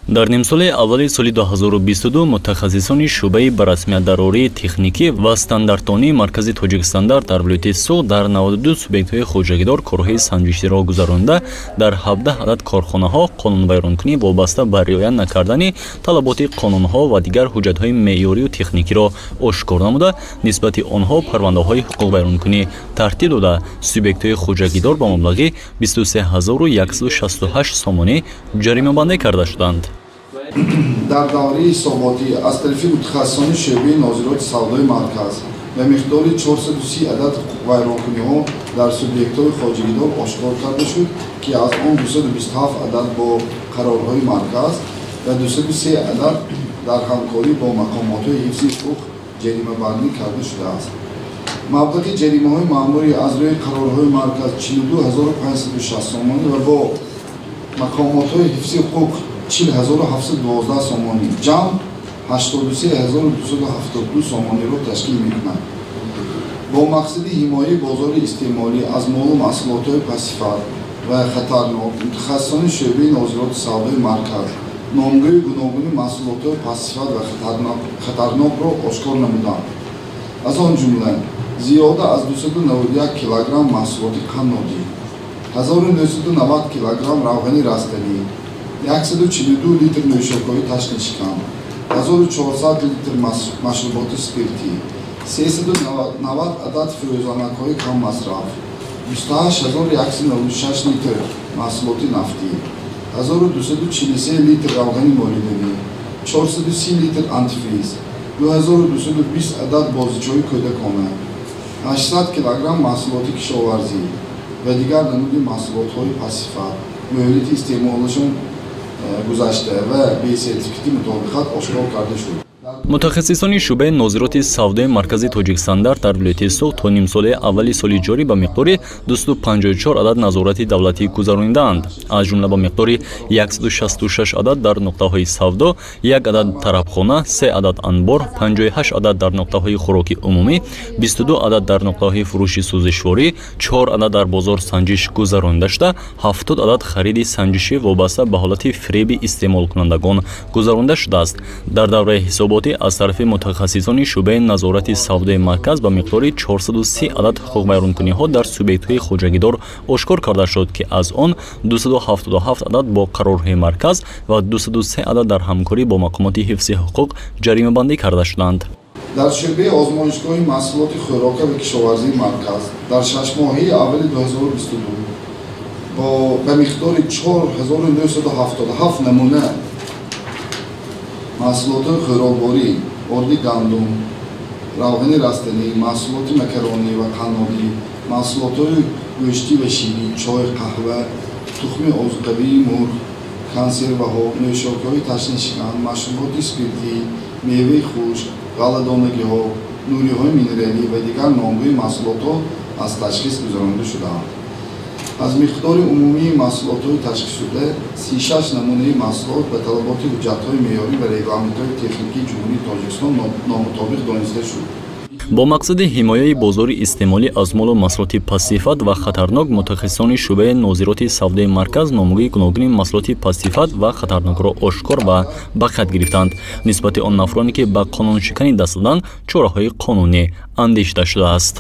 Дар нимсолаи аввали соли 2022 мутахассисони шӯъбаи ба расмият дарории техникӣ ва стандартдонии Маркази Тоҷикстандарт дар вилояти Суғд дар 92 субъектҳои хоҷагидор корҳои санҷиширо гузаронида, дар 17 адад корхонаҳо қонунвайронкунӣ вобаста ба риоя накардани талаботи қонунҳо ва дигар ҳуҷҷатҳои меъёрию техникиро ошкор намуда, нисбати онҳо парвандаҳои ҳуқуқвайронкунӣ тартиб дода, субъектҳои хоҷагидор ба маблағи 23 168 сомонӣ ҷаримабандӣ карда шуданд. Дар давраи ҳисоботӣ аз тарафи мутахассисони шӯъбаи нозироти савдои марказ ба миқдори 430 адад ҳуқуқвайронкуниҳо дар субъектҳои хоҷагидор ошкор карда шуд, ки аз он 227 адад бо қарорҳои марказ ва 203 адад дар ҳамкорӣ бо мақомотҳои ҳифзи ҳуқуқ ҷаримабандӣ карда шудааст. Маблағи ҷаримаҳои маъмурӣ аз рӯи қарорҳои марказ 42 560 сомонӣ ва бо мақомотҳои ҳифзи ҳуқуқ 40 712 сомонӣ, ҷамъ 83 272 сомониро ташкил мекунад. Бо мақсади ҳимояи бозори истеъмолӣ аз молу маҳсулотҳои пастсифат ва хатарнок, мутахассисони шӯъбаи нозироти савдои марказ номгӯи гуногуни маҳсулотҳои пастсифат ва хатарнокро ошкор намуданд. Аз он ҷумла зиёда аз 291 килограмм маҳсулоти қаннодӣ, 1990 килограмм равғани растанӣ, 142 литр нӯшокиҳои ташнашикан, 1400 литр машруботи спиртӣ, 390 адад фирӯзанакҳои каммасраф, 28 196 литр маҳсулоти нафтӣ, 1243 литр равғани молидавӣ, 430 литр антифриз, 2220 адад бозичаҳои кӯдакона, 800 килограмм маҳсулоти кишоварзӣ ва дигар намуди маҳсулотҳои пастсифат, муҳлати истеъмолашон гузашта ва бесертификати мутобиқат ошкор карда шуд. Мутахассисони шӯъбаи нозироти савдои Маркази Тоҷикстандарт дар вилояти Суғд то нимсолаи аввали соли ҷорӣ ба миқдори 254 адад назорати давлатӣ гузаронидаанд. Аз ҷумла ба миқдори 166 адад дар нуқтаҳои савдо, як адад тарабхона, се адад анбор, 58 адад дар нуқтаҳои хӯроки умумӣ, 22 адад дар нуқтаҳои фурӯши сӯзишворӣ, чор адад дар бозор санҷиш гузаронида шуда, 70 адад хариди санҷишӣ вобаста ба ҳолати фиреби истеъмолкунандагон гузаронида шудааст. Дар давраи ҳисоботӣ аз тарафи мутахассисони шӯъбаи назорати савдои марказ ба миқдори 430 адад ҳуқуқвайронкуниҳо дар субъектҳои хоҷагидор ошкор карда шуд, ки аз он 277 адад бо қарорҳои марказ ва 203 адад дар ҳамкорӣ бо мақомоти ҳифзи ҳуқуқ ҷаримабандӣ карда шуданд. Дар шӯъбаи озмоишгоҳи маҳсулоти хӯрока ва кишоварзии марказ дар шашмоҳаи аввали 2022 ба миқдори 4977 намуна маҳсулотҳои хӯрокворӣ: орди гандум, равғани растанӣ, маҳсулоти макаронӣ ва қаннодӣ, маҳсулотҳои гӯштӣ ва ширӣ, чой, қаҳва, тухми озуқавии мурғ, консерваҳо, нӯшокиҳои ташнашикан, машруботи спиртӣ, меваи хушк, ғалладонагиҳо, нуриҳои минералӣ ва дигар номгӯи маҳсулотҳо аз ташхис гузаронида шудаанд. Аз миқдори умумии маҳсулотҳои ташхисшуда 36 намунаи маҳсулот ба талаботи ҳуҷҷатҳои меъёрӣ ва регламентҳои техникии Ҷумҳурии Тоҷикистон номутобиқ дониста шуд. Бо мақсади ҳимояи бозори истеъмолӣ аз молу маҳсулоти пастсифат ва хатарнок, мутахассисони шӯъбаи нозироти савдои марказ номгӯи гуногуни маҳсулоти пастсифат ва хатарнокро ошкор ва ба қайд гирифтанд. Нисбати он нафароне, ки ба қонуншиканӣ даст заданд, чораҳои қонунӣ андешида шудааст.